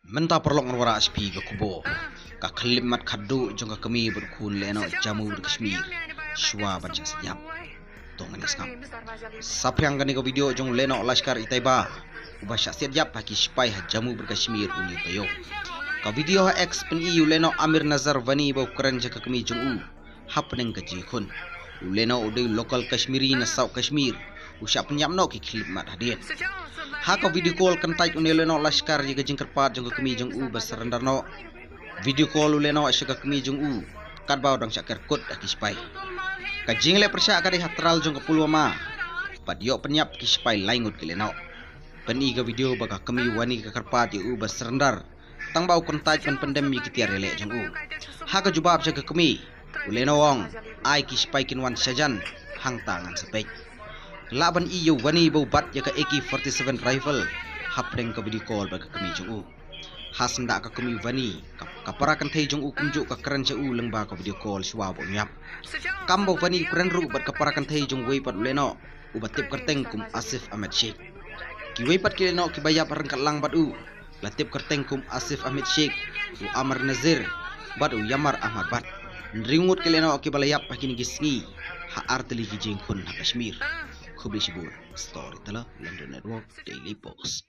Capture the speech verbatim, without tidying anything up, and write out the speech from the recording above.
Mynta paralok ngan wanrah sha phi ka khubor ka khyllipmat khadduh jong ka kmie bad u khun u Lehnoh Jammu bad Kashmir shuwa ban shah siat ïap. To ngin ïa sngap. Saphriang kane ka video jong u Lehnoh Lashkar-e-Taiba uba shah siat ïap ha ki sipai ha Jammu bad Kashmir une u taïew. Ka video ha X pyni ïa u Lehnoh Amir Nazar Wani ba u kren sha ka kmie jong u hapdeng ka jingkhun. U Lehnoh u dei u local Kashmiri na South Kashmir, u shah pynïap noh ki khyllipmat hadien. Ha ka video call kyntait une u Lehnoh Lashkar ïa ka jingkyrpad jong ka kmie jong u ba surrender noh. Video call u Lehnoh sha ka kmie jong u katba u dang shah ker kut ha ki sipai. Ka jingleh pyrshah ka dei ha tral jong ka Pulwama bad ïoh pynïap ki sipai lai ngut ki Lehnoh. Pyni ka video ba ka kmie u Wani ka kyrpad ïa u ba surrender tang ba u kyntait ban pyndem ïa ki tiar ïaleh jong u. Ha ka jubab sha ka kmie, u Lehnoh u ong, ai ki sipai kin wan shajan, hangta ngan sa peit. Lah ban i ïa u Wani ba u bat ïa ka A K forty-seven rifle hapdeng ka video call bad ka kmie jong u. Ha syndah ka kmie u Wani, ka, ka para kynthei jong u kumjuh ka kren sha u lyngba ka video call shuwa ba un ïap. Kam ba u Wani u kren ruh bad ka para kynthei jong uwei pat u Lehnoh uba tip kyrteng kum Asif Ahmed Sheikh. Kiwei pat ki Lehnoh kiba ïap ryngkat lang bad u la tip kyrteng kum Asif Ahmed Sheikh, u Amar Nazir bad u Yamar Ahmad Bhat. Hynriew ngut ki Lehnoh kiba la ïap ha kine ki sngi ha artylli ki jingkhun ha Kashmir. Khublei shibun. Storyteller, London Network, Daily Post.